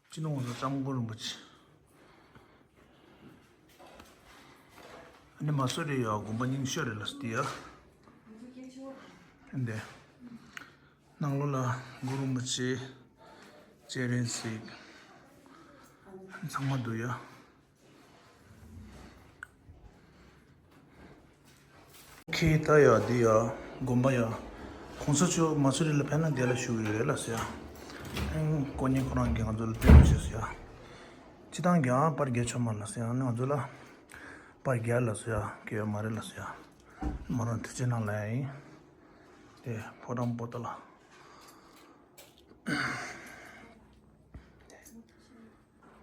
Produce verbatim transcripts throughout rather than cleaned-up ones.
སྤྱི་ནོར་གོང་ས་སྐྱབས་མགོན་རིན་པོ་ཆེ། ཨ་ནི་མ་སུ་རི་ཡ་དགོན་པ་རྙིང་ཤོས་རེད་ལ་སྟེ་ཡ། འདི། ནང་ལོགས་ལ་གུ་རུ་རིན་པོ་ཆེ། སྤྱན་རས་གཟིགས། ཚང་མ་འདུག་ཡ། ཁྱེད་ད་ཡ་འདི་ཡ། དགོན་པ་ཡ། གོང་ས་མཆོག་མ་སུ་རི་ལ་ཕེབས་ན་འདི་ལ་བཞུགས་ཡོད་རེད་ལ་ཟེར་ཡ། ཨང་། དཀོན་གཉེར་ཁོ་རང་གིས་ང་ཚོ་ལ་སྟོན་པ་བྱས་ཟེར་ཡ། སྤྱི་བཏང་གི་ཨ་པར་རྒྱག་ཆོག་མ་ལ་ཟེར་ཡ། ཨ་ནི་ང་ཚོ་ལ་པར་རྒྱག་ལ་ཟེར་ཡ། གལ་ཡོད་མ་རེད་ལ་ཟེར་ཡ། མོ་རང་ཐུགས་རྗེ་གནང་ལ་ཡ་ཡིན། དེ་ཕོ་བྲང་པོ་ཏ་ལ།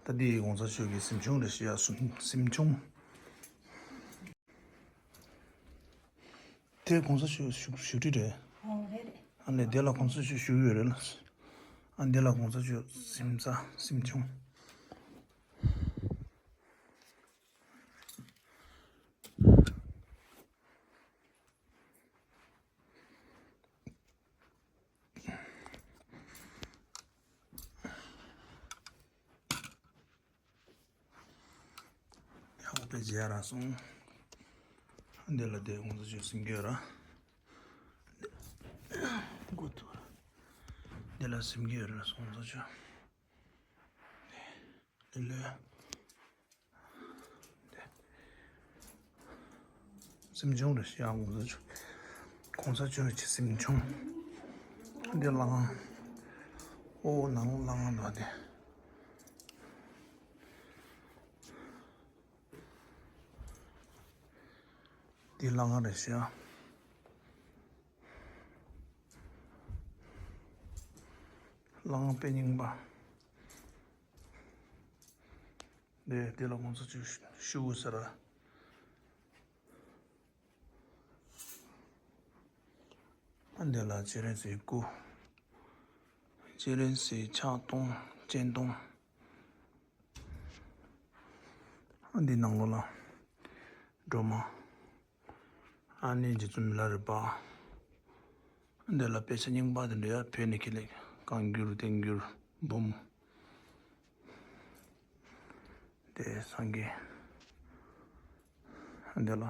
ད་འདི་གོང་ས་མཆོག་གི་གཟིམ་ཆུང་རེད་ཤག་ཡ། གཟིམ་ཆུང་། དེ་གོང་ས་མཆོག་བཞུགས་བཞུགས་ཁྲི་རེད། ཨོ་རེད་རེད། ཨ་ནི་དེ་ལ་གོང་ས་མཆོག་བཞུགས་ཡོད་རེད་ལ། ཨ་འདི་ལ་གོང་ས་མཆོག་གཟིམ་ས་གཟིམ་ཆུང་། ཡག་པོ་དཔེ་མཇལ་རག་སོང་། འདི་ལ་དེ་གོང་ས་མཆོག་གཟིམ་གྱི་ཡོད་ར། འདི་ལ་གཟིམ་གྱི་ཡོད་ར་གོང་ས་མཆོག་ལེ་ལེ། གཟིམ་ཆུང་རེད་ཤག་ཡ། གོང་ས་མཆོག་གོང་ས་མཆོག་གི་གཟིམ་ཆུང་། འདི་ལྷ་ཁང་། ཨོ་ནང་ལྷ་ཁང་འདུག་དེ། འདི་ལྷ་ཁང་རེད་ཤག་ཡ། ལྷ་ཁང་དཔེ་རྙིང་པ། འདི་འདི་ལ་གོང་ས་མཆོག་བཞུགས་ས་རེད། ཨ་འདི་ལ་སྤྱན་རས་གཟིགས་སྐུ། སྤྱན་རས་གཟིགས་ཕྱག་སྟོང་སྤྱན་སྟོང་། ཨ་འདི་ནང་ལོགས་ལ་སྒྲོལ་མ། ཨ་ནི་རྗེ་བཙུན་མི་ལ་རས་པ། འདི་ལ་དཔེ་ཆ་རྙིང་པ་དེ་འདྲ་ཡ། བོད་ནས་ཁྱེར་སླེབས། བཀའ་འགྱུར་བསྟན་འགྱུར་འབུམ། དེ་སངས་རྒྱས། འདི་ལ་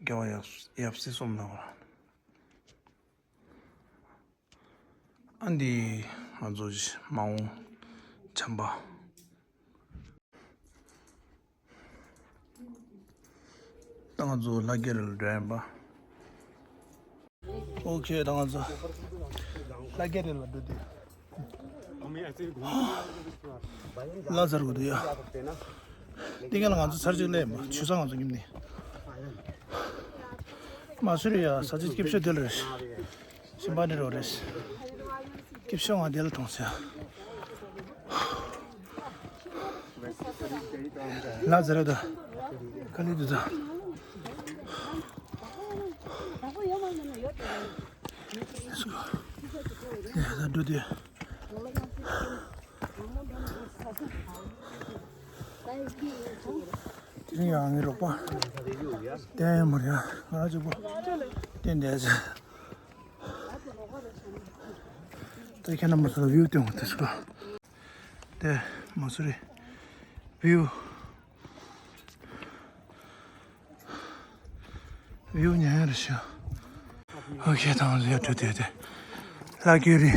རྒྱལ་བ་ཡབ་ཡབ་སྲས་གསུམ་ལ། ཨ་འདི་ང་ཚོ་མ་འོངས་བྱམས་པ། ད་ང་ཚོ་ལྷ་རྒྱལ་ལ་འགྲོ་ཡིན་པ། ཨོ་ཁེ། ད་ང་ཚོ་ལྷ་རྒྱལ་ལ་འགྲོ་དུས། ལྷ་ཟེར་དགོས་འདུག་ཡ། འདི་ག་ལ་ང་ཚོ་ཚར་གཅིག་སླེབས་ཡིན་པ། ཆུ་ཚང་ང་ཚོ་ཉིན་ནས། མ་སུ་རི་ཡ་ས་ཆ་སྐྱིད་ཤོས་དེ་ལ་རེད། ཤིང་པ་འདྲ་རོ་རེད། སྐྱིད་ཤོས་ང་དེ་ལ་མཐོང་ཟེར། ལ་ཟེར་ར་ད། ག་ལེ་དུ་ད། ལེ་ད་འགྲོ་དུས། དེ་རིང་ཡང་ངའི་རོགས་པ་བསྟན་མོ་རེད། ང་གཅིག་པོ་བསྟན་བསྡད་ཟེར། ད་ཁྱེད་རྣམ་པ་ཚོ་ལ་བིའུ་སྟོན་གོ། དེ་སུ་ག་དེ་མ་སུ་རི་བིའུ། བིའུ་ཉན་རེ་ཤི། ཨོ་ཁེ། ད་ང་ཚོ་ཡར་འགྲོ་དུས་དེ་ལྷ་རྒྱལ་རི།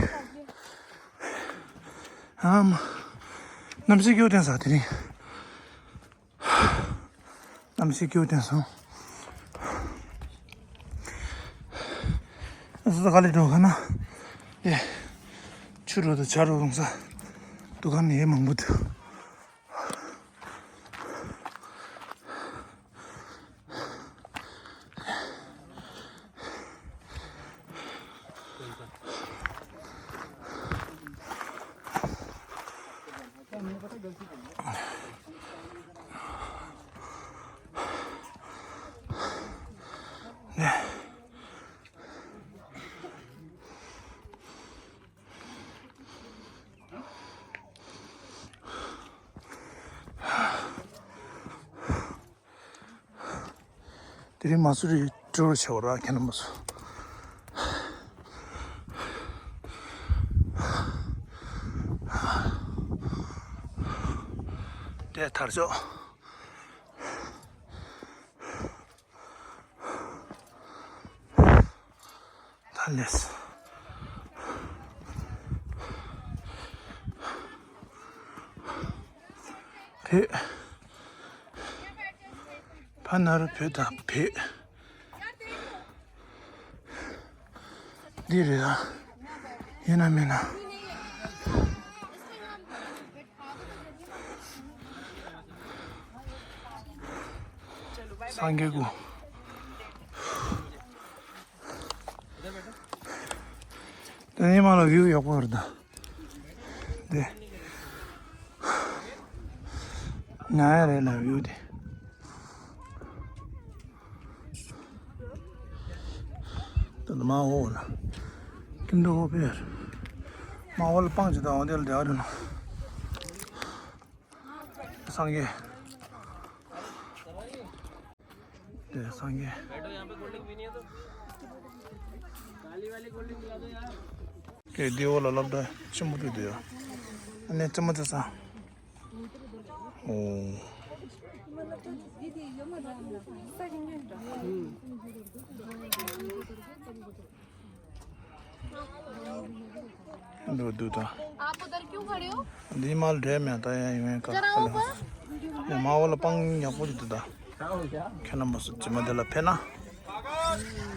ཨམ། གནམ་གཤིས་སྐྱིད་པོ་བསྟན་ས་དེ་རིང་། གནམ་གཤིས་སྐྱིད་པོ་བསྟན་སོང་། ཨ་སོ་ད་ག་ལེ་འགྲོ་ག་ན། ཨེ། ཆུ་རུ་དང་བྱ་རུ་ལོང་ས། འདུ་ཁང་ནི་ཡེ་མང་པོ་འདུག་དེ་རིང་མ་སུ་རི་ཊུར་བྱེད་པ་ར་ཁྱེད་རྣམ་པ་ཚོ། དེ་དར་ལྕོག་ད་ལེས། བོད། ཕ་ནར་བོད་དང་བོད། འདི་རེད་ཨ། ཡིན་ན་མིན་ན། སངས་རྒྱས་སྐུ། དེ་ནས་མ་ལ་བིའུ་ཡག་པོ་རེད་ད། དེ། ཉ་ཡ་རེད་ལ་བིའུ་དེ། དེ་ལ་མ་འོ་ལ། ཀིམ་འགྲོ་འོ་པེར། མ་འོ་ལ་སྤང་ཅི་དང་འོ་དེ་ལ་དེ་ཨ་རུ་ན། སངས་རྒྱས། དེ་སངས་རྒྱས། དེ་འདི་འོག་ལ་སློབ་གྲྭ་ཆེན་པོ་དེ་འདུག་ཡ། ཨ་ནི་རྩེད་མོ་རྩེ་ས། ཨོ། འགྲོ་འདུག་ད། आप उधर क्यों खड़े हो? འདི་མ་འདྲེས་མེད་ད་ཡ་ཡིན་ག། जरा ऊपर। ཡ་མ་འོ་ལ་སྤང་ཡག་པོ་ཅིག་འདུག་ད། ཁྱེད་རྣམ་པ་ཚོ་རྗེས་མ་དེ་ལ་ཕེབས་ན།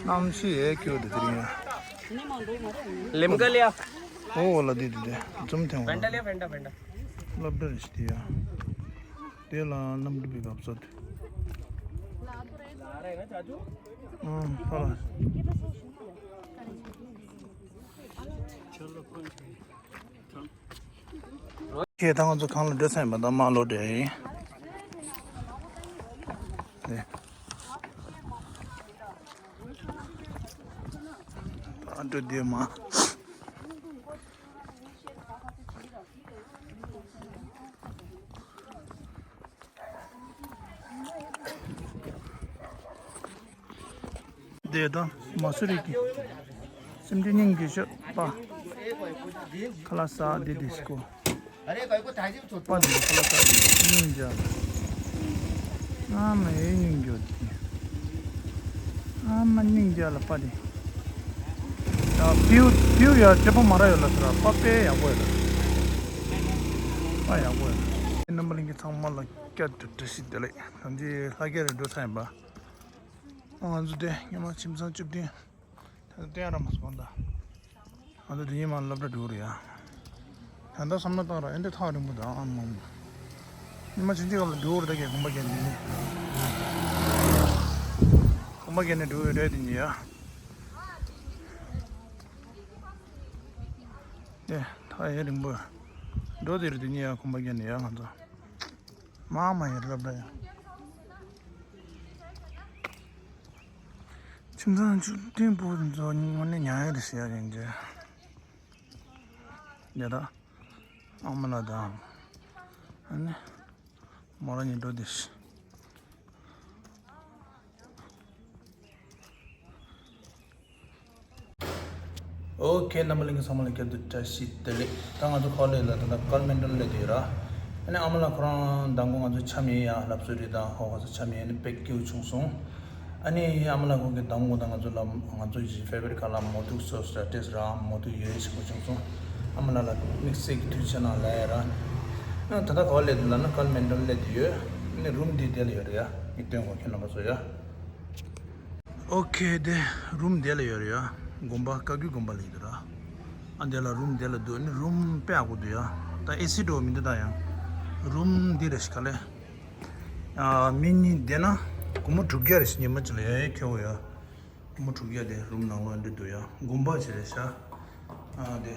གནམ་གཤིས་ཡས་སྐྱོ་འདུག་དེ་རིང་ཡ། लिमका लिया। འོ་འོ་ལ་འདི་འདི་འདི་འཛུམ་ཐེངས་འོ། फैंटा लिया, फैंटा, फैंटा। སློབ་གྲྭ་རེ་ཞིག་དེ་ཡ། དེ་ལ་གནམ་གྲུ་པའི་སྐབས་སུ། ला रहे हैं ना चाचू? ཨང་ཕ་ལ། ཁྱེད་ད་ང་ཚོ་གང་ལ་འགྲོ་ས་ཡིན་པ་ད་མ་ལོ་འདྲེ་ཡིན། ཨ་འགྲོ་དེ་མ། དེ་དང་མ་སུ་རི་གི་སེམས་ཅན་སྙིང་གི་ཤོད་པ། ཁ་ལག་ཟ་དེ་དེ་སྐོ། པ་དེ་ཁ་ལག་ཟ་དེ་སྙིང་རྗེ། ཨ་མ་ཨེ་སྙིང་རྗེ་དེ། ཨ་མ་སྙིང་རྗེ་ལ་པ་དེ། ཡ་པིའུ་པིའུ་ཡ་བྱེད་པོ་མ་ར་ཡོད་ལ་ཟེར་པ་དཔེ་ཡག་པོ་ཡོད་ལ། པ་ཡག་པོ་ཡོད་ལ། རྣམ་པ་ལྷན་རྒྱས་ཚང་མ་ལ་བསྐྱར་དུ་བཀྲ་ཤིས་བདེ་ལེགས། ད་འདི་ལྷ་རྒྱལ་རི་འགྲོ་ས་ཡིན་པ། ང་ཚོ་དེ་ཉི་མ་ཁྱིམ་ཚང་བཅུ་བདུན། ད་ལྟ་བསྟན་ར་མ་སོང་ད། ང་ཚོ་དེ་ཉི་མ་སློབ་གྲྭ་འགྲོ་རེད་ཡ། ད་ལྟ་བསམ་བློ་བཏང་ར་ཨེ་འདྲ་ཐག་རིང་པོ་ད་ཨ་མ་མ། ཉི་མ་ཕྱིན་ཆད་སྐབས་ལ་འགྲོ་རེད་ད་གས་གོམ་པ་རྒྱག་ནས་ནི། གོམ་པ་རྒྱག་ནས་འགྲོ་ཡོད་རེད་དེ་ཉི་ཡ། དེ་ཐག་ཡ་རིང་པོ། འགྲོ་དེ་རེད་དེ་ཉི་ཡ་གོམ་པ་རྒྱག་ནས་ཡ་ང་ཚོ། མ་མ་ཡར་སློབ་གྲྭ་ཡ། ཁྱིམ་ཚང་བཅུ་བདུན་པོ་ཚོ་དངོས་གནས་ཉག་ཡ་རེད་ཟེར་ཡ་ཡིན་གྱི། ཡ་ད། ཨ་མ་ལགས་དང་། ཨ་ནི། མོ་རང་གཉིས་འགྲོ་དེ་ཤི། ཨོ་ཁེ། རྣམ་པ་ལྷན་རྒྱས་ཚང་མ་ལ་བསྐྱར་དུ་བཀྲ་ཤིས་བདེ་ལེགས། ད་ང་ཚོ་ཁོ་ལེ་ལ་ད་ལྟ་ཀར་མན་ཌལ་ལ་སླེབས་ཡོད་ར། ཨ་ནི་ཨ་མ་ལགས་ཁོ་རང་མདང་དགོང་ང་ཚོ་འཆམ་ཡིན་ཡ་ལབ་སོ་རེད། ད་ཧོ་ཧོ་ཚོ་འཆམ་ཡིན་ནི་དཔེ་སྐྱིད་པོ་བྱུང་སོང་། ཨ་ནི་ཨ་མ་ལགས་ཁོང་གིས་མདང་དགོང་ད་ང་ཚོ་ལ་ང་ཚོ་གི་ཕེ་ཝ་རིཊ་ཁ་ལག་མོ་ཐུག་སོ་སི་དང་ཏེ་སི་ར་མོ་ཐུག་ཡོད་ཞིག་པོ་བྱུང་སོང་། ཨ་མ་ལགས་ལ་དམིགས་བསལ་གྱི་ཐུགས་རྗེ་ཆེ་གནང་ལབ་ཡ་ར། ཨ་ད་ལྟ་ག་པར་སླེབས་འདུག་ལབ་ན་ཀར་མན་ཌལ་སླེབས་བསྡད་ཡོད། ཨ་ནི་རུམ་འདི་དེ་ལ་ཡོད་རེད་ཡ། ངས་སྟོན་གོ་ཁྱེད་རྣམ་པ་ཚོ་ཡ། ཨོ་ཁེ། དེ་རུམ་དེ་ལ་ཡོད་རེད་ཡ། དགོན་པ་བཀའ་བརྒྱུད་དགོན་པ་ལ་ཡོད་ར། ཨ་དེ་ལ་རུམ་དེ་ལ་འདུག་ཨ་ནི་རུམ་དཔེ་ཡག་པོ་འདུག་ཡ། ད་ཨེ་སི་འགྲོ་མི་འདུག་ད་ཡང་། རུམ་འདི་རེད་ཤག་ལེ། ཨ་མི་གཉིས་བསྡད་ན་སྒོར་མོ་དྲུག་བརྒྱ་རེ་ཞིག་ཉི་མ་གཅིག་ལ་ཡ་ཡ་ཁེ་འོ་ཡ། སྒོར་མོ་དྲུག་བརྒྱ་དེ་རུམ་ནང་ལོགས་འདི་འདུག་ཡ། དགོན་པ་ཞིག་རེད་ཤག་ཨ་དེ་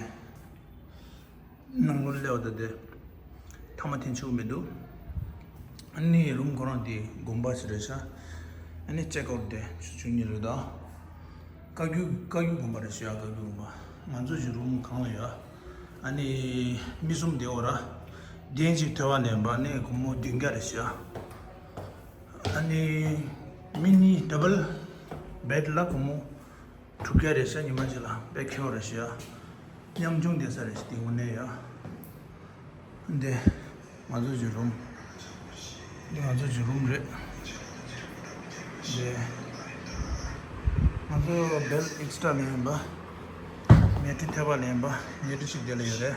ནང་ལོགས་སླེབས་པ་ད་དེ་ཐ་མ་འཐེན་ཆོག་མི་འདུག་ཨ་ནི་རུམ་ཁོ་རང་དེ་དགོན་པ་ཞིག་རེད་ཤག་ཨ་ནི་ཅེག་ཨའུཊ་དེ་ཆུ་ཆུང་གཉིས་རེད་ད། བཀའ་བརྒྱུད་བཀའ་བརྒྱུད་དགོན་པ་རེད་ཤག་བཀའ་བརྒྱུད་དགོན་པ། ང་ཚོ་གི་རུམ་གང་ལ་ཡོད། ཨ་ནི་མི་གསུམ་བསྡད་ཡོད་ར། གདན་གཅིག་ཐོལ་པ་ལེན་པ་ནི་སྒོར་མོ་བདུན་བརྒྱ་རེད་ཤག་ཨ་ནི་མི་གཉིས་ཌབ་བལ་བེཌ་ལ་སྒོར་མོ་དྲུག་བརྒྱ་རེད་ཤག་ཉི་མ་གཅིག་ལ་དཔེ་ཁེ་པོ་རེད་ཤག་ཉམ་ཆུང་བསྡད་ས་རེད་ཤག་དེ་དངོས་གནས་ཡ། འདི་ང་ཚོ་གི་རུམ། འདི་ང་ཚོ་གི་རུམ་རེད། འདི་ང་ཚོ་བེད་ཨེག་སི་ཊྲ་ལེན་པ། ཉལ་ཁྲི་ཐེབས་པ་ལེན་པ། ཉལ་ཁྲི་ཞིག་དེ་ལ་ཡོད་རེད།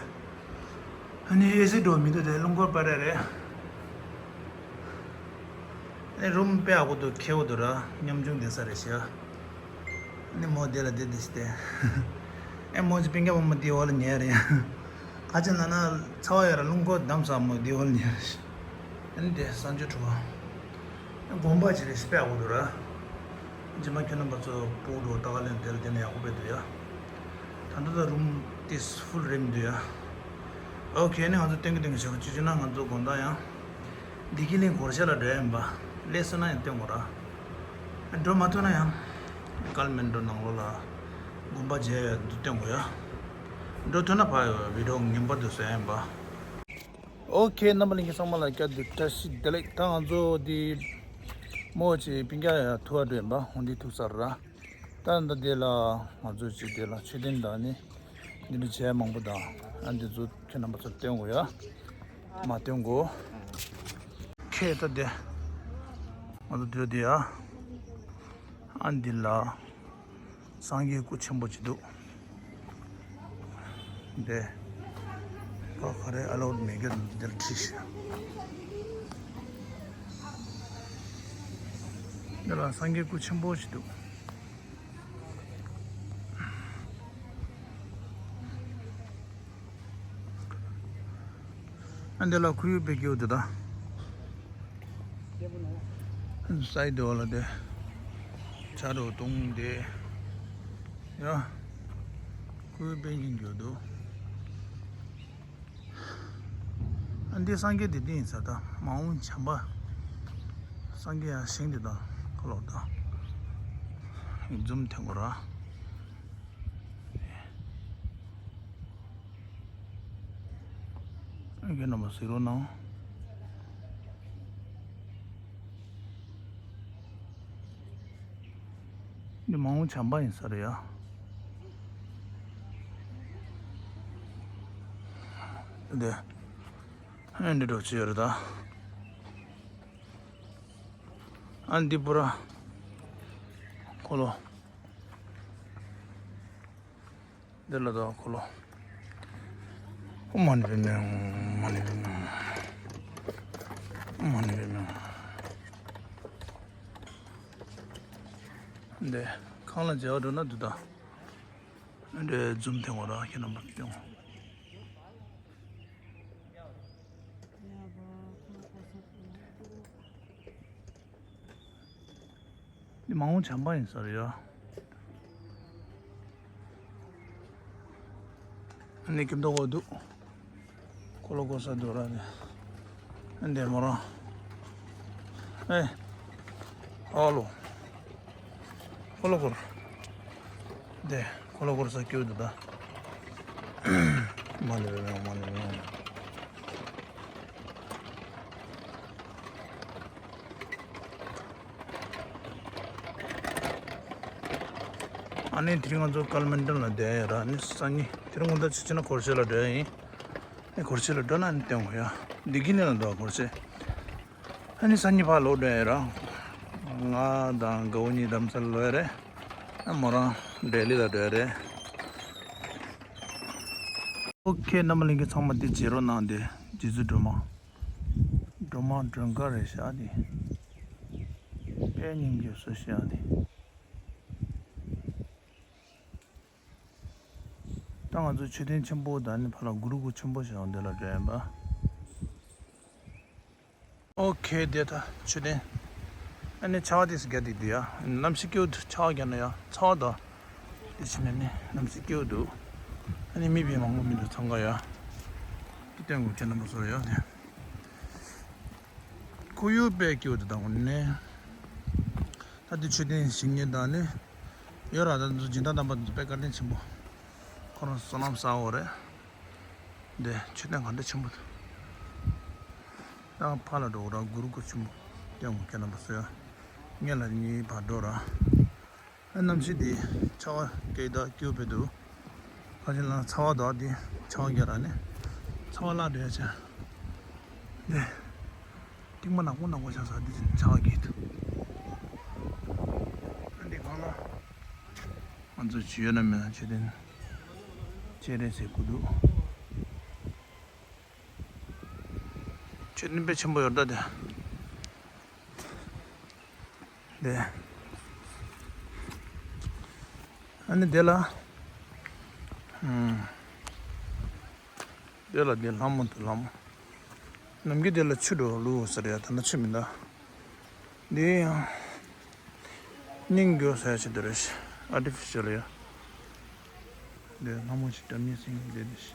ཨ་ནི་ཨེ་སི་འགྲོ་མི་འདུག་དེ་རླུང་འཁོར་པ་རེད་རེད། ཨ་ནི་རུམ་དཔེ་ཡག་པོ་འདུག་ཁེ་པོ་འདུག་ར། ཉམ་ཆུང་བསྡད་ས་རེད་ཤག་ཨ་ནི་མོ་དེ་ལ་བསྡད་བསྡད་ཤི་སྟེ། ཨེ་མོ་ཅི་སྤུན་ཀྱག་མོ་མོ་དེའི་འོག་ལ་ཉལ་རེད། ཁ་ཆེ་ན་ན་ཚ་བ་ཡོད་ར། རླུང་འཁོར་བསྡམས་ས་མོ་དེའི་འོག་ལ་ཉལ་རེད། ཨ་ནི་དེ་གསང་སྤྱོད་གྲུ་པ། ཨེ་དགོན་པ་ཅི་རེད་ཤི། དཔེ་ཡག་པོ་འདུག་ར། རྗེས་མ་ཁྱོད་རྣམ་པ་ཚོ་སྤོ་འགྲོ་ལྟ་ག་ལེན་དེ་ལ་དེ་ནས་ཡག་པོ་དཔེ་འདུག་ཡ། ད་ལྟ་ད་རུམ་ཏིས་ཕུལ་རེད་མི་འདུག་ཡ། ཨོ་ཁེ། ཨ་ནི་ང་ཚོ་སྟོན་གི་སྟོན་གི་བྱེད་པ་ཅི་བྱུང་ན་ང་ཚོ་དགོང་དག་ཡང་བདེ་སྐྱིད་གླིང་སྒོར་གཞས་ལ་འགྲོ་ཡ་ཡིན་པ། སླེབས་སོང་ན་ཡང་སྟོན་དགོས་ར། འགྲོ་མ་ཐུབ་ན་ཡང་ཀལ་མན་ཌོ་ནང་ལོགས་ལ་དགོན་པ་མཇལ་ཡ་འདུག་སྟོན་དགོས་ཡ། འགྲོ་ཐུབ་ན་ཕ་ཡོད་བི་ཌི་ཡོ་ངེས་པར་དུ་བཟོ་ཡ་ཡིན་པ། ཨོ་ཁེ། རྣམ་པ་ལྷན་རྒྱས་ཚང་མ་ལ་བསྐྱར་དུ་བཀྲ་ཤིས་བདེ་ལེགས། ད་ང་ཚོ་འདི་མོ་ཅིག་སྤུན་ཀྱག་ཡ་ཐུག་པ་འགྲོ་ཡིན་པ། འོང་འདི་ཐུག་ཚར་ར། ད་ད་དེ་ལ་ང་ཚོ་ཅིག་དེ་ལ་མཆོད་རྟེན་དང་ནི་འདི་འདྲ་བྱས་མང་པོ་དང་ཨ་འདི་ཚོ་ཁྱེད་རྣམ་པ་ཚོར་སྟོན་དགོས་ཡ། མ་སྟོན་དགོས། ཁེ་ད་དེ་ང་ཚོ་སྡོད་དེ་ཡ། ཨ་འདི་ལ་སངས་རྒྱས་སྐུ་ཆེན་པོ་ཅིག་འདུག་དེ་ཁ་ག་རེ་ཨ་ལའུ་ཌི་མེད་ཀྱི་འདིར་ཁྲིད་ཤག་འདི་ལ་སངས་རྒྱས་སྐུ་ཆེན་པོ་ཞིག་འདུག་ཨ་འདི་ལ་ཁོར་ཡུག་དཔེ་སྐྱིད་པོ་འདུག་ད། སའི་ཌི་འོག་ལ་དེ་ཆ་རོགས་གཏོང་དེ་ཡ། ཁོར་ཡུག་དཔེ་སྙིང་རྗེ་འདུག་ཨ་འདི་སངས་རྒྱས་དེ་འདི་ཡིན་ས། ད་མ་འོངས་བྱམས་པ། སངས་རྒྱས་ཡང་ཞིང་དེ་དང་ཁོ་ལོག་ད་འཛུམ་ཐེངས་གོ་ར། ཨ་རྒན་རྣམ་པ་གཟིགས་རོགས་གནང་། འདི་མ་འོངས་བྱམས་པ་ཡིན་ས་རེད་ཡ། འདི་ཨ་འདི་འགྲོ་ཅི་ཡོད་རེད་ད། ཨ་འདི་པུ་ར་ཁོ་ལོ། འདི་ལ་དང་ཁོ་ལོ། ཨོཾ་མ་ཎི་པདྨེ་ཧཱུྃ། མ་ཎི་པདྨེ་ཧཱུྃ། མ་ཎི་པདྨེ་ཧཱུྃ། འདི་ཁང་ལ་མཇལ་བ་འགྲོ་ན་འདི་དང་། འདི་འཛུམ་ཐེངས་བ་ར་ཁྱེད་རྣམ་པ་སྟོན། འདི་མ་འོངས་བྱམས་པ་ཡིན་ས་རེད་ཡ། ཨ་ནི་སྐྱིད་མདོག་གོ་འདུག་ཁོ་ལོ་གོ་ས་འདུག་ར་ནི། ཨ་འདི་མོ་རང་། ཨེ། ཨ་ལོ། ཁོ་ལོ་གོར། འདི་ཁོ་ལོ་གོར་ས་སྐྱིད་འདུག་ད། མ་ལེ་བེ་མེ་མ་ལེ་བེ་མེ། ཨ་ནི་དེ་རིང་ང་ཚོ་ཀལ་མན་ཌོ་ལ་བསྡད་ཡོད་ར། ཨ་ནི་སང་ཉིན་དེ་རིང་དགོང་དག་ཆུ་ཆེན་ན་སྒོར་གཞས་ལ་འགྲོ་ཡ་ཡིན། ཨ་ནི་སྒོར་གཞས་ལ་འགྲོ་ན་ཨ་ནི་སྟོན་དགོས་ཡ། བདེ་སྐྱིད་གླིང་ལ་འགྲོ་སྒོར་གཞས། ཨ་ནི་སང་ཉིན་ཕར་ལོག་འགྲོ་ཡ་ཡིན་ར། ང་དང་དགའ་བོ་གཉིས་རྡ་རམ་ས་ལ་ལོག་ཡ་རེད། ཨ་མོ་རང་ལྡི་ལི་ལ་འགྲོ་ཡ་རེད། ཨོ་ཁེ། རྣམ་པ་ལྷན་རྒྱས་ཚང་མ་འདི་མཇལ་རོགས་གནང་སྟེ། རྗེ་བཙུན་སྒྲོལ་མ། སྒྲོལ་མ་སྒྲོལ་དཀར་རེད་ཤག་འདི། དཔེ་སྙིང་རྗེ་བཟོས་ཤག་འདི། ད་ང་ཚོ་མཆོད་རྟེན་ཆེན་པོ་དང་ནི་ཕར་ལ་གུ་རུ་སྐུ་ཆེན་པོ་ཞིག་ཡང་འདི་ལ་འགྲོ་ཡིན་པ། ཨོ་ཁེ། དེ་ད་མཆོད་རྟེན། ཨ་ནི་ཆར་པ་དེ་སི་རྒྱག་དེ་འདུག་ཡ། གནམ་གཤིས་སྐྱིད་པོ་འདུག་ཆར་པ་རྒྱག་ན་ཡ། ཆར་པ་དང་། དེ་བྱས་ནས་ནི་གནམ་གཤིས་སྐྱིད་པོ་འདུག་ཨ་ནི་མི་དཔེ་མང་པོ་མི་འདུག་འཚང་ཁ་ཡ། དེ་སྟོན་དགོས་ཁྱེད་རྣམ་པ་ཚོར་ཡ་ནི། ཁོར་ཡུག་དཔེ་སྐྱིད་པོ་འདུག་ད་དངོས་གནས། ད་དེ་མཆོད་རྟེན་བཞེངས་མཁན་དང་ནི། ཡོད་ར། ད་དེ་ཚོ་སྦྱིན་བདག་རྣམ་པ་དེ་ཚོ་དཔེ་བཀའ་དྲིན་ཆེན་པོ། ཁོ་རང་བསོད་ནམས་བསགས་པ་རེད། འདི་མཆོད་རྟེན་ག་འདྲ་ཆེན་པོ་འདུག་ད་ཕར་ལ་འགྲོ་དགོས་ར། གུ་རུ་སྐུ་ཆེན་པོ་སྟོན་དགོས་ཁྱེད་རྣམ་པ་ཚོ་ཡ། སྔོན་ལ་གཉིས་ཕར་འགྲོ་ར། ཨ་གནམ་གཤིས་འདི་ཆར་པ་སྐྱེས་ད་སྐྱིད་པོ་འདུག་ཁ་ཅིག་ལ་ཚ་བ་དང་འདི་ཆར་པ་རྒྱག་ར་ནི། ཚ་བ་བརླག་འགྲོ་ཡ་ཆ། འདི་ ཐིག་མ་ནག་པོ་ནག་པོ་ཆགས་ས་འདི་ཚོ་ཆགས་ཀྱི་འདུག་ཨ་འདི་གང་ལ། ང་ཚོ་ཇུས་ཡོད་ན་མེད་ན་མཆོད་རྟེན་མཆོད་རྟེན་ཟེར་གོ་འདུག་མཆོད་རྟེན་དཔེ་ཆེན་པོ་ཡོད་ད་དེ། དེ། ཨ་ནི་དེ་ལ། ཨུམ། དེ་ལ་དེ་ལྷ་མོ་དང་ལྷ་མོ། ནམ་མཁའི་དེ་ལ་ཆུ་འགྲོ་ལུག་ཟེར་ཡ་ད་ནི་ཆུ་མི་འདའ། འདི་ཡང་། སྙིང་རྒྱུ་ཟེར་ཡ་ཆེད་དུ་རེད། ཨར་ཊི་ཕི་ཤལ་ཡ། འདི་ལྷ་མོ་ཞིག་འགྲམ་གཉིས་སེང་འདི་འདི་ཞིག་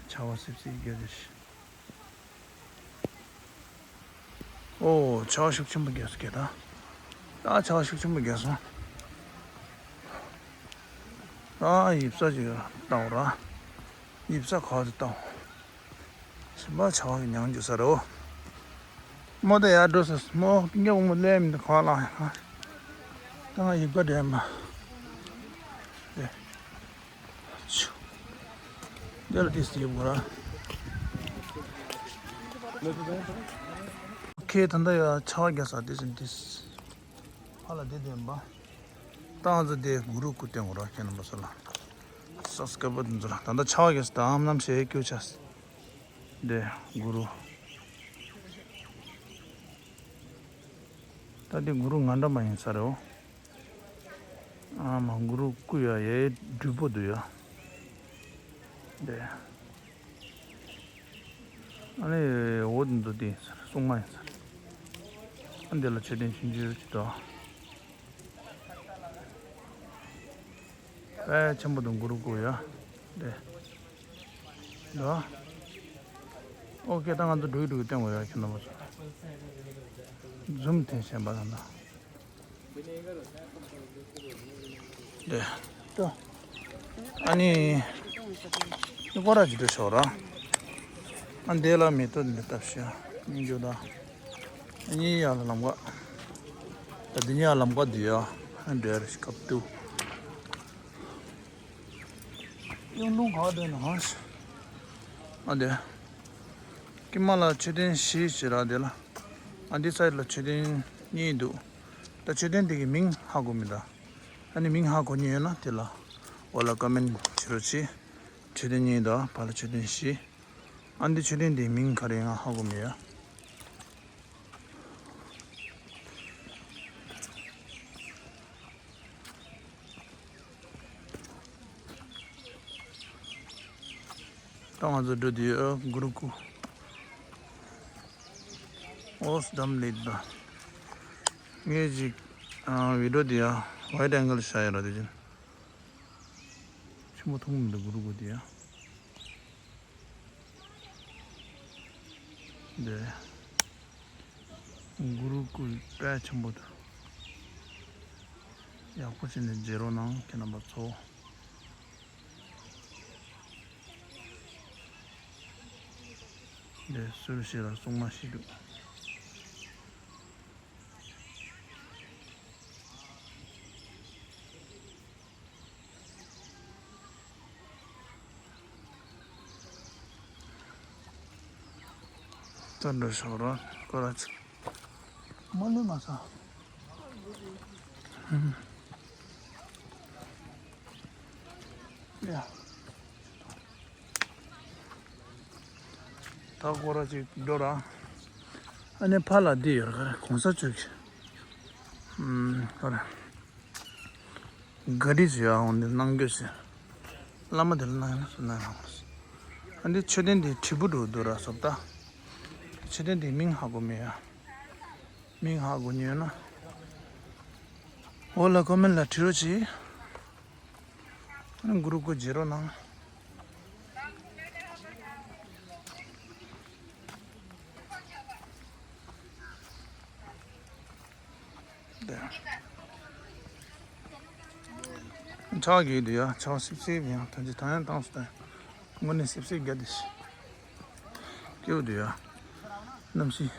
ཆར་པ་སིབ་སིབ་རྒྱག་འདི་ཞིག་ཨོ་ཆར་པ་ཤུགས་ཆེན་པོ་རྒྱག་སོང་གས་ད། ད་ཆར་པ་ཤུགས་ཆེན་པོ་རྒྱག་སོང་། ད་ཡིབ་ས་ཅིག་བཏང་ར། ཡིབ་ས་ག་ཚོད་བཏང་། ཞིམ་པ་ཆར་པ་གི་མྱང་རྒྱུ་ས་རེད། མོ་ད་ཡར་འགྲོ་ཟེར་མོ་ཀིང་ཀ་བུ་མོ་ལས་མི་འདུག་ག་ལ་ཡང་། ད་ང་ཡིབ་ཀ་འདྲེན་པ། དེ། ཆུ། དེ་ལ་ཏིས་ཡིབ་གོ་ར། ཁྱེད་ད་ལྟ་ཡ་ཆར་པ་རྒྱག་ས་ཏིས་ཏིས། ཧ་ལ་དེ་འདྲེན་པ། ད་ང་ཚོ་དེ་གུ་རུ་སྐུ་བསྟན་གོ་ར་ཁྱེད་རྣམ་པ་ཚོ་ལ། སབ་སི་ཀ་རབ་འདི་ཚོ་ལ་ད་ལྟ་ཆར་པ་རྒྱག་ས་ད་ཨམ་ནམ་ཞེས་སྐྱོ་ཆགས། འདི་གུ་རུ། ད་འདི་གུ་རུ་ང་འདྲ་མ་ཡིན་ས་རེད་འོ། ཨ་མ་གུ་རུ་སྐུ་ཡ་ཡའི་སྦྲུལ་པོ་འདུག་ཡ། འདི། ཨ་ནི་འོ་འདི་འདུག་འདི་ཡིན་ས་རེད་སྲུང་མ་ཡིན་ས་རེད། ཨ་འདི་ལ་མཆོད་རྟེན་ཆུང་ཆུང་ཅིག་འདུག་དཔེ་ཆེན་པོ་དང་གུ་རུ་སྐུ་ཡ། དེ། འདུག་ཨོ་ཀེ་ད་ང་ཚོ་འགྲོ་གི་འགྲོ་གི་བསྟན་དགོས་ཡ་ཁྱེད་རྣམ་པ་ཚོ། ཛུམ་དེ་བྱས་པ་ད་ན། དེ། ཨ་ནི། ཀོ་ར་ཅི་འདྲ་ཤོག་ར། ཨ་འདི་ལ་མེ་ཏོག་འདི་བཏབ་ཤག་སྙིང་རྗེ་ད། གཉིས་ཡར་ལ་ལམ་ཀ་ད་འདི་གཉིས་ཡར་ལམ་ཀ་འདི་ཡ། ཨ་འདྲེར་སྐབས་དུ། གཡུང་དྲུང་ག་འདྲེ་ན་ཧང་ཤ། ཨ་འདི། ཀི་མ་ལ་མཆོད་རྟེན་བཞི་ཞེ་ར་འདི་ལ། ཨ་འདི་སའི་ལ་མཆོད་རྟེན་གཉིས་འདུག་ད་མཆོད་རྟེན་འདི་གི་མིང་ཧ་གོ་མི་འདུག་ཨ་ནི་མིང་ཧ་གོ་མཁན་ཡོད་ན་དེ་ལ། འོ་ལ་ཀོ་མེན་བྱེད་རོགས་གྱིས། མཆོད་རྟེན་གཉིས་དང་བར་ལ་མཆོད་རྟེན་བཞི། ཨ་འདི་མཆོད་རྟེན་འདིའི་མིང་ག་རེ་ཡང་ཧ་གོ་མི་ཡོད། ད་ང་ཚོ་འགྲོ་དུས་གུ་རུ་སྐུ། ཨོ་སི་འགྲམ་སླེབས་པ། ངས་ཅིག་ཨ་བི་ཌིའོ་འདི་ཡ་ཝའིཌ་ཨེང་གལ་བཞག་ཡོད་ར་དེ་བཞིན། ཆེན་པོ་མཐོང་མི་འདུག་གུ་རུ་སྐུ་འདི་ཡ། འདི། གུ་རུ་སྐུ་དཔེ་ཆེན་པོ་འདུག་ཡག་པོ་བྱས་ནས་མཇལ་རོགས་གནང་ཁྱེད་རྣམ་པ་ཚོ། འདི་ཟུར་ཞིག་ལ་སྲུང་མ་ཞིག་འདུག་ད་འགྲོ་ཤོག་ར་ཀོ་ར་ཅིག་མ་ལུས་མ་ས། ཡ། ད་ཀོ་ར་ཅིག་འགྲོ་ར། ཨ་ནི་ཕ་ལ་འདི་ཡོད་ར་ག་རེ་གོང་ས་མཆོག་གི་ཨུམ་ག་རེ། ག་རེ་ཟེར་ཡ་འོང་འདི་གནང་རྒྱུ་ཟེར། བླ་མ་དེ་ལ་གནང་ཡ་ན་སུ་གནང་ཡ་ལ་ཟེར། ཨ་འདི་མཆོད་རྟེན་འདི་དྲིལ་བུ་འགྲོ་འདུག་ར་སོབ་ད། མཆོད་རྟེན་འདི་མིང་ཧ་གོ་མེད་ཡ། མིང་ཧ་གོ་ཉན་ན། འོ་ལ་ཀོ་མེན་ལ་བྲིས་རོགས་གྱིས། གུ་རུ་སྐུ་མཇལ་རོགས་གནང་། ཆག་གི་འདུག་ཡ། ཆག་སིབ་སིབ་ཡང་ཐོན་གྱི་ཐང་ཡང་བཏང་སོང་། དངོས་གནས་སིབ་སིབ་རྒྱག་དེ་སྐྱིད་པོ་འདུག་ཡ། གནམ་གཤིས།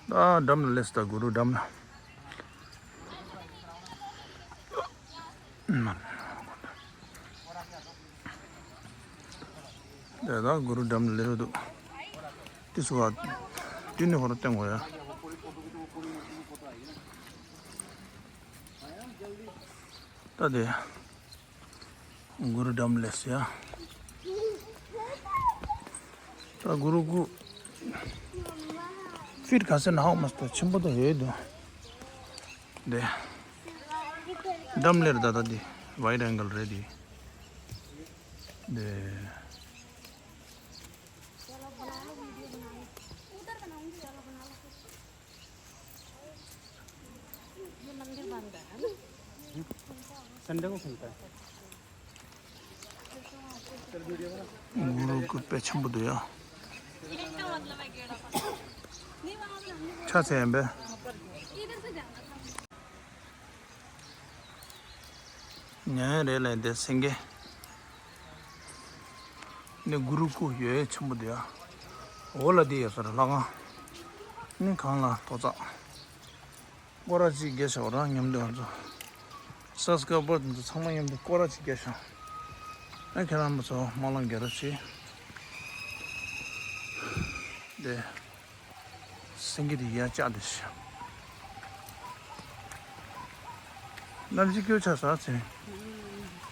ད་འགྲམ་ལ་སླེབས་སོང་ད་གུ་རུ་འགྲམ་ལ། དེ་ད་གུ་རུ་འགྲམ་ལ་སླེབས་འདུག་སུ་ག་དུས་ནས་ཧོར་སྟོན་དགོས་ཡ། ད་དེ་གུ་རུ་འགྲམ་ལས་ཡ། ད་གུ་རུ་གུ་ཕིཊ་ག་ཚད་ན་ཧ་མ་སྟོ་ཆེན་པོ་ད་ཡོད་དོ། དེ་འགྲམ་ལས་ད་ད་དེ་ཝའིཌ་ཨེང་གལ་རེད་དེ། དེ། ये मंदिर बंद है, है ना? संडे को खुलता है। གུ་རུ་གུ་དཔེ་ཆེན་པོ་འདུག་ཡ། ཆ་ཚད་ཡིན་པས། ཉན་རེད་ལས་འདི་སེང་གེ། ནི་གུ་རུ་གུ་ཡོད་ཆེན་པོ་འདུག་ཡ། འོ་ལ་འདི་ཡོད་ས་རེད་ལྷ་ཁང་། ནི་གང་ལ་ཐོག་ཚགས། སྐོར་ར་གཅིག་རྒྱག་ཤོག་རང་མཉམ་དུ་ང་ཚོ་སབ་སི་ཀ་རའི་བར་དེ་ཚོ་ཚང་མ་མཉམ་དུ་སྐོར་ར་གཅིག་རྒྱག་ཤོག་ཨ་ཁྱེད་རང་མ་ཚོ་སྨོན་ལམ་རྒྱག་རོགས་བྱེད། དེ་སེང་གེ་དེ་ཡར་བཅག་དེ་ཤི། གནམ་གཤིས་སྐྱོ་ཆགས་ས་ཚེ།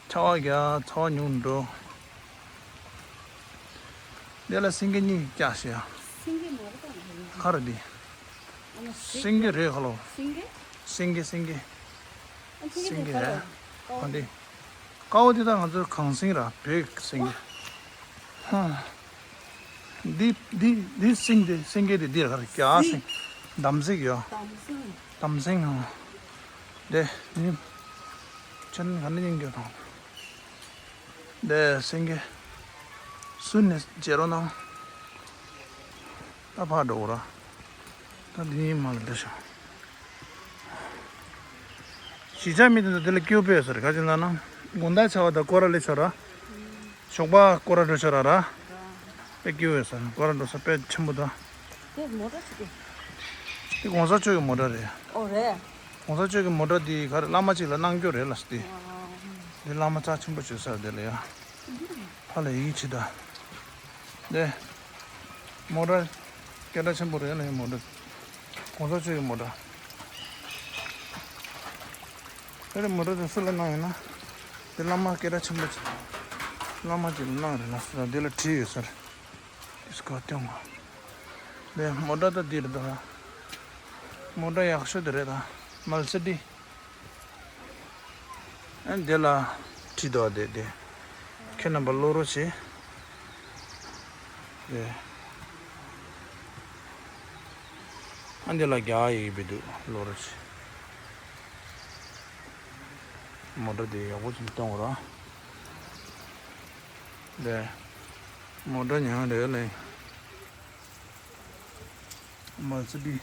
ཆར་པ་རྒྱག་ཚ་བ་ཉུང་འགྲོ། དེ་ལ་སེང་གེ་གཉིས་བཅག་ཤི་ཡ། སེང་གེ་མ་རེད་ད། ག་རེ་འདི། ཨ་མ་སེང་སེང་གེ་རེད་ཁ་ལོ། སེང་གེ། སེང་གེ་སེང་གེ། ཨ་སེང་གེ་སེང་གེ་དེ་རེད། ག་ལ། ཨ་འདི། དཀར་པོ་དེ་དག་ང་ཚོའི་གངས་སེང་ར་བོད་སེང་གེ། ཧ། འདི་འདི་འདི་སེང་དེ་སེང་གེ་དེ་འདི་ར་ག་རེ་རྒྱ་སེང་། འདམ་སེང་ཡོ། འདམ་སེང་། འདམ་སེང་ཨ། དེ་ནི་ཁྱེད་ག་ནས་ཡིན་གྱི་དང་། དེ་སེང་གེ་སུ་ནས་བྱེད་རོགས་གནང་། ད་ཕར་འགྲོ་གོ་ར། ད་འདི་ཉིན་མ་ལ་འདི་ཤོག་གཞིས་ཆགས་མི་དེ་ཚོ་འདི་ལ་སྐྱོ་པོ་ཡོད་ས་རེད། ག་ཅི་ལབ་ན། དགོང་དག་ཆར་པ་དང་སྐོར་ར་སླེབས་ཆོག་ར། ཞོགས་པ་སྐོར་ར་འགྲོ་ཆོག་ར་ར། དཔེ་སྐྱིད་པོ་ཡོད་ས་རེད། སྐོར་ར་འགྲོ་ས་དཔེ་ཆེན་པོ་དང་། དེ་མོ་ཊ་ཞིག་གི་དེ་གོང་ས་མཆོག་གི་མོ་ཊ་རེད། ཨོ་རེད། གོང་ས་མཆོག་གི་མོ་ཊ་དེ་ག་རེ་བླ་མ་གཅིག་ལ་གནང་རྒྱུ་རེད་ལ་སྟེ། ཨ། དེ་བླ་མ་རྩ་ཆེན་པོ་བྱེད་ས་དེ་ལ་ཡ། ཕ་ལ་ཡིད་ཆེས་ད། དེ། མོ་ཊ། སྐད་གྲགས་ཆེན་པོ་རེད་ལ་ཡ་མོ་ཊ། གོང་ས་མཆོག་གི་མོ་ཊ། དེ་རེད་མོ་ཊ་དེ་སུ་ལ་གནང་ཡོད་ན། དེ་བླ་མ་སྐད་གྲགས་ཆེན་པོ་ཅིག་བླ་མ་ཅིག་ལ་གནང་རེད་ལ་སུ་ལ་དེ་ལ་བྲིས་ཡོད་ས་རེད། དེ་སྐོར་སྟོན་དགོས། དེ་མོ་ཊ་ད་འདི་རེད་ད། མོ་ཊ་ཡག་ཤོས་དེ་རེད་ད། མར་སི་ཌི། ཨ་འདི་ལ་བྲིས་འདུག་དེ་དེ། ཁྱེད་རྣམ་པ་ཀློག་རོགས་བྱེད། དེ། ཨ་འདི་ལ་རྒྱ་ཡིག་བྲིས་འདུག་ཀློག་རོགས་བྱེད། མོ་ཊ་དེ་ཡག་པོ་ཅིག་གཏོང་ར། དེ། མོ་ཊ་ཉང་རེད་ལེ། མ་ཙི་པི།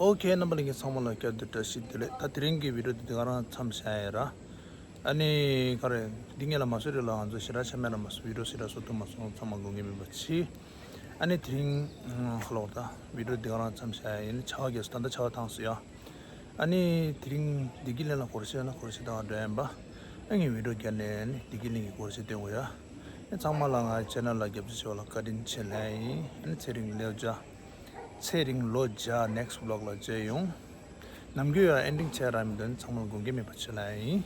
ཨོ་ཁེ། རྣམ་པ་ལྷན་རྒྱས་ཚང་མ་ལ་བསྐྱར་དུ་བཀྲ་ཤིས་བདེ་ལེགས། ད་དེ་རིང་གི་བི་ཌིའོ་འདི་འདི་ག་རང་མཚམས་བཞག་ཡ་ར། ཨ་ནི་ག་རེ། འདི་ངས་ལ་མ་བཟོས་རེད་ལ། ང་ཚོ་ཞེ་དྲག་ཆ་མེད་ལ་མ་བཟོས། བི་ཌིའོ་ཞེ་དྲག་བཟོ་ཐུབ་མ་སོང་། ཚང་མ་དགོངས་འགལ་མེད་པ་གྱིས། ཨ་ནི་དེ་རིང་ཁ་ལོག་ད་བི་ཌིའོ་འདི་ག་རང་མཚམས་བཞག་ཡ་ཡིན། ཆར་པ་རྒྱག་སོང་། ད་ལྟ་ཆར་པ་དྭངས་སོང་ཡ། ཨ་ནི་དེ་རིང་བདེ་སྐྱིད་གླིང་ལ་སྒོར་གཞས་ལ་སྒོར་གཞས་བཏང་བ་འགྲོ་ཡིན་པ། ཨ་ངས་བི་ཌིའོ་བརྒྱབ་ནས་ཨ་ནི་བདེ་སྐྱིད་གླིང་གི་སྒོར་གཞས་སྟོན་དགོས་ཡ། ཨ་ཚང་མ་ལ་ང་ཅེ་ནལ་ལ་རྒྱབ་སྐྱོར་བྱས་པ་ལ་བཀའ་དྲིན་ཆེ་ལབ་ཡིན། ཨ་ནི་ཚེ་རིང་ལོ་བརྒྱ། ཚེ་རིང་ལོ་བརྒྱ་ནེག་སི་ཊི་བི་ལོག་ལ་མཇལ་ཡོང་། ནམ་རྒྱུན་ཡང་ཨེན་ཌིང་བྱས་ར་མི་འདུག་ཚང་མ་ལ་དགོངས་འགལ་མེད་པ་བྱེད་ལབ་ཡིན།